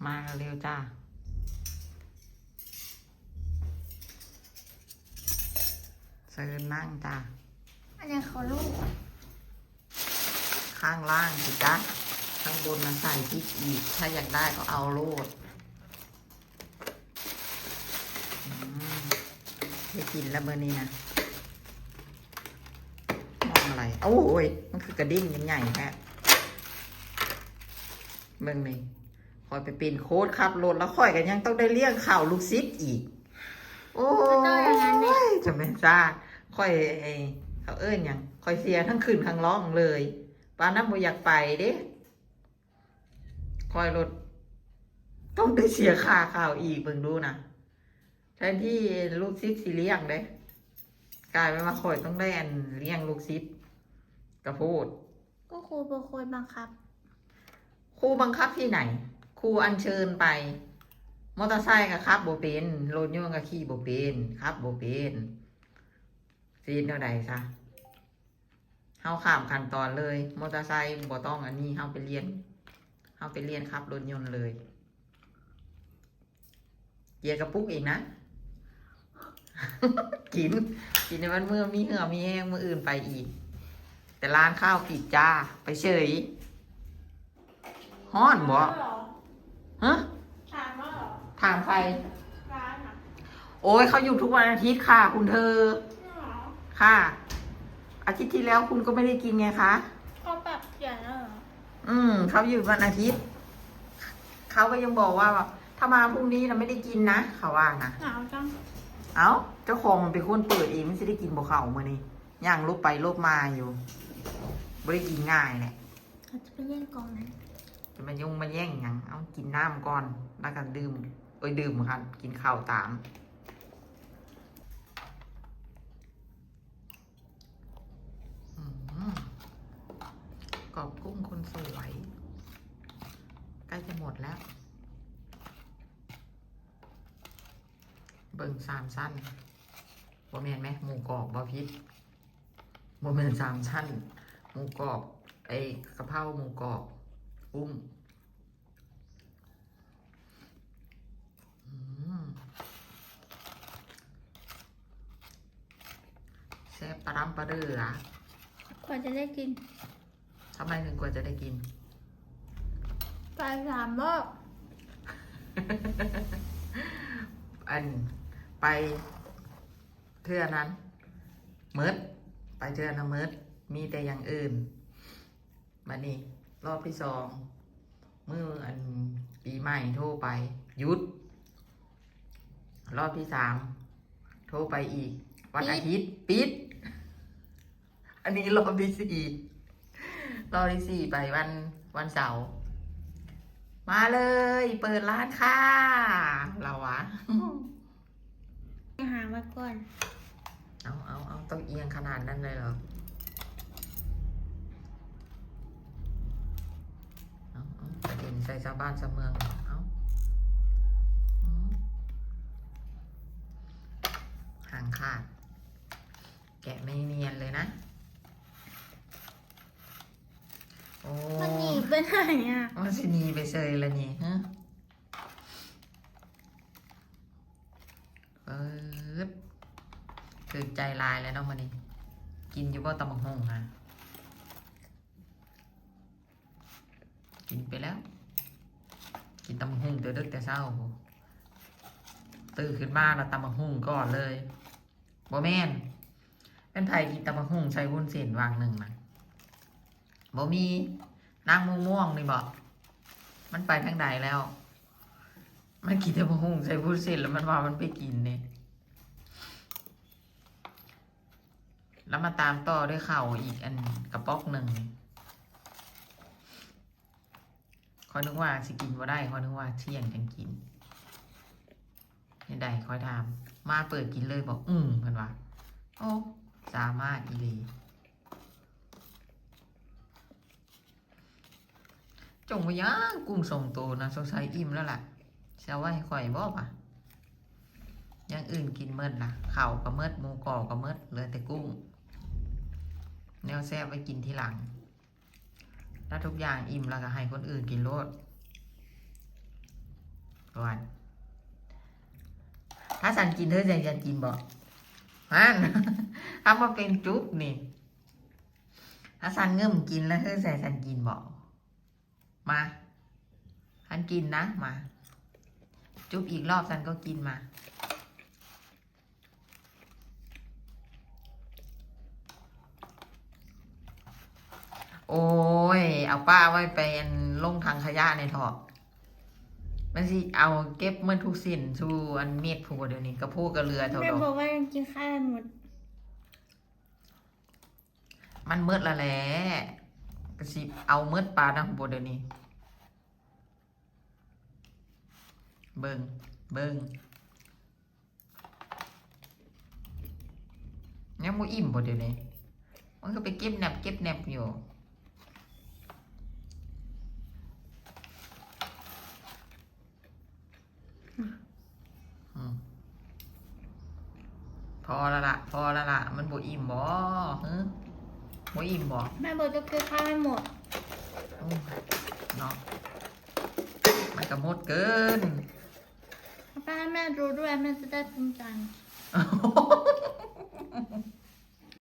ມາເລັວຈ້າ ເຊີນນັ່ງຈ້າ. ອັນນີ້ເຂົາລູກ ຂ້າງລ່າງຊິຈ້າ ຂ້າງບົນນະໃສ່ອີກ ຖ້າຢາກໄດ້ກໍເອົາໂລດ. ອືມ ໄດ້ກິນແລ້ວມື້ນີ້ນະ. ມອງອະໄລ? ໂອ້ຍ ມັນຄືກະດິ້ນໃຫຍ່ແທ້. ເບິ່ງນີ້ ຂ້ອຍໄປເປັນໂຄດຂັບລົດ ແລ້ວຂ້ອຍກໍຍັງຕ້ອງໄດ້ລ້ຽງເຂົ້າລູກສິດອີກ. ໂອ້ຍ ຈະແມ່ນຊາກ ຂ້ອຍ ເຂົາເອີ້ນຫຍັງ? ຂ້ອຍເສຍທັງຂຶ້ນທັງລ່ອງເລີຍ. ປານນັ້ນບໍ່ຢາກໄປເດ້. ຂ້ອຍໂລດຕ້ອງໄດ້ເສຍຄ່າເຂົ້າອີກ ເບິ່ງດູນະ. ແທນທີ່ລູກສິດຊິລ້ຽງເດ້ ກາຍເປັນວ່າຂ້ອຍຕ້ອງໄດ້ອັນລ້ຽງລູກສິດ ກະໂພດ. ກໍຄູບໍ່ຄ່ອຍບັງຄັບ. ຄູບັງຄັບທີ່ໃດ? ຄູອັນເຊີນໄປ. ມໍເຕີໄຊກະຂັບບໍ່ເປັນ, ລົດຍົນກະຂີ່ບໍ່ເປັນ, ຂັບບໍ່ເປັນ, ຊິເຮັດແນວໃດຊະ? ເຮົາຂ້າມຂັ້ນຕອນເລີຍ, ມໍເຕີໄຊບໍ່ຕ້ອງອັນນີ້, ເຮົາໄປລຽນ, ເຮົາໄປລຽນຂັບລົດຍົນເລີຍ. ເກຍກະປຸກອີກນະ. ກິນ, ກິນໃຫ້ມັນເມືອມີເຫື່ອມີແຮງ, ມື້ອື່ນໄປອີກ. ແຕ່ຮ້ານຂ້າວປິດຈ້າ, ໄປເສີຍ. ຮ້ອນບໍ່? ຮະ? ຖາມມາເຫລໍ? ຖາມໃຜ? ຮ້ານນະ. ໂອ້ຍ ເຂົາຢຸດທຸກວັນອາທິດຄ່ະ ຄຸນເທີ. ເອີ ຄ່ະ. ອາທິດທີ່ແລ້ວຄຸນກໍໄມ່ໄດ້ກິນໄງຄະ? ເຂົາປັບປ່ຽນແລ້ວເຫລໍ? ອືມ ເຂົາຢຸດວັນອາທິດ. ເຂົາກໍຍັງບອກວ່າ ຖ້າມາພລຸ່ງນີ້ນະໄມ່ໄດ້ກິນນະ ເຂົາວ່ານະ. ເອົາ ເຈົ້າຂອງມັນເປັນຄົນເປີດເອງ, ມັນຊິໄດ້ກິນບໍ່ເຂົ້າມື້ນີ້? ຍ່າງຫຼົບໄປຫຼົບມາຢູ່, ບໍ່ໄດ້ກິນງ່າຍແຫຼະ. ເຂົາຈະໄປແຍ່ງກ່ອງນັ້ນ. ຈະມາຍົງມາແຍ່ງຫຍັງ? ເອົາ ກິນນ້ຳກ່ອນ ແລ້ວກໍດື່ມ, ໂອ້ຍ ດື່ມຄັນ ກິນເຂົ້າຕາມ. ອືມ ກອບກຸ້ງຄົນສວຍ ໃກ້ຈະໝົດແລ້ວ. ເບິ່ງສາມຊັ້ນ, ບໍ່ແມ່ນແມະ ໝູກອບ ບໍ່ຜິດ. ບໍ່ແມ່ນສາມຊັ້ນ ໝູກອບ, ໄອ້ກະເພົາໝູກອບ ກຸ້ງ. ອືມ ແຊບປະດຳປະເດີອະ. ກວ່າຈະໄດ້ກິນ. ທຳໄມເຖິງກວ່າຈະໄດ້ກິນ? ໄປສາມຮອບ. ອັນ ໄປເທື່ອນັ້ນໝົດ, ໄປເທື່ອນັ້ນໝົດ, ມີແຕ່ຢ່າງອື່ນ. ບາດນີ້ຮອບທີສອງ ມື້ອັນປີໃໝ່ໂທໄປ ຢຸດ. ຮອບທີສາມໂທໄປອີກ ວັນອາທິດ ປິດ. ອັນນີ້ຮອບທີສີ່, ຮອບທີສີ່ໄປວັນ, ວັນເສົາ. ມາເລີຍ ເປີດຮ້ານຄ່າ ລາວວ່າ. ຫາມາກ່ອນ. ເອົາ, ເອົາ, ເອົາ, ຕ້ອງອຽງຂະໜາດນັ້ນເລີຍເຫລໍ? ເອົາ, ເອົາ, ກະເດັນໃສ່ຊາວບ້ານຊາວເມືອງ. ເອົາ, ອືມ, ຫາງຂາດ. ແກະໄມ່ນຽນເລີຍນະ. ໂອ້ ມັນໜີໄປໄຫນອະ? ມັນຊິໜີໄປເຊີຍລະນີ້ ຮະ? ເອີ ຖືກໃຈຫຼາຍແລ້ວເນາະມື້ນີ້. ກິນຢູ່ບໍ່ຕຳບັກຫຸ່ງຫະ? ກິນໄປແລ້ວ, ກິນຕຳບັກຫຸ່ງແຕ່ດຶກແຕ່ເຊົ້າ. ຕື່ນຂຶ້ນມາແລ້ວຕຳບັກຫຸ່ງກ່ອນເລີຍ. ບໍ່ແມ່ນ, ແມ່ນໃຜກິນຕຳບັກຫຸ່ງໃສ່ວຸ້ນເສັ້ນຫວ່າງໜຶ່ງນະ? ບໍ່ມີ. ນາງມ່ວງໆນີ້ບໍ? ມັນໄປທາງໃດແລ້ວ? ມັນກິນແຕ່ບັກຫຸ່ງໃສ່ວຸ້ນເສັ້ນ ແລ້ວມັນວ່າມັນໄປກິນນີ້. ແລ້ວມາຕາມຕໍ່ດ້ວຍເຂົ້າອີກອັນກະປ໋ອກໜຶ່ງ. ຂ້ອຍນຶກວ່າຊິກິນບໍ່ໄດ້, ຂ້ອຍນຶກວ່າທ່ຽງຈັ່ງກິນ. ເຮັດໃດ? ຂ້ອຍຖາມ. ມາເປີດກິນເລີຍບໍ? ອືມ, ເພິ່ນວ່າ. ໂອ້ ສາມາດອີ່ຫຼີ. ຈົ່ງວ່າຫຍັງ ກຸ້ງສອງໂຕນະ, ສົງໄສອີ່ມແລ້ວລະ. ຊິເອົາໄວ້ໃຫ້ຂ້ອຍບໍວະ? ຢ່າງອື່ນກິນໝົດລະ, ເຂົ້າກໍໝົດ, ໝູກອບກໍໝົດ, ເຫຼືອແຕ່ກຸ້ງ. ແນວແຊບໄວ້ກິນທີຫຼັງ. ຖ້າທຸກຢ່າງອີ່ມແລ້ວກໍໃຫ້ຄົນອື່ນກິນໂລດ. ວ່າ ຖ້າສັນກິນ ເທີໃສ່ສັນກິນບໍ່? ຫັ້ນ ທຳມາເປັນຈຸບນີ້ ຖ້າສັນເງິ້ມກິນແລ້ວ ເທີໃສ່ສັນກິນບໍ່? ມາ ສັນກິນນະ ມາ ຈຸບອີກລອບ ສັນກໍກິນ ມາ. ໂອ້ຍ ເອົາປ້າໄວ້ໄປອັນລົງຖັງຂະຫຍະແດ່ເຖາະ ມັນຊິເອົາເກັບໝົດທຸກຊິ້ນສູ່ອັນເມັດພຸ້ນບໍ່ ດຽວນີ້ກະໂພກະເຫຼືອເທົ່າດອກ ແມ່ບອກວ່າກິນຂ້າວໃຫ້ໝົດ ມັນໝົດລະແຫຼະ ກະຊິເອົາໝົດປານນັ້ນບໍ່ ດຽວນີ້ ເບິ່ງ ເບິ່ງ ຍັງບໍ່ອີ່ມບໍ່ ດຽວນີ້ ມັນກະໄປເກັບແໜບເກັບແໜບຢູ່. ອືມ ພໍລະລະ ພໍລະລະ ມັນບໍ່ອີ່ມບໍ່? ຫື ບໍ່ອີ່ມບໍ່? ແມ່ບອກຈະເກັບຂ້າວໃຫ້ໝົດ ໂອ້ຍ ເນາະ ມັນກະໝົດເກີນ ເອົາໄປໃຫ້ແມ່ດູດ້ວຍ ແມ່ຈະໄດ້ພູມໃຈ. ເ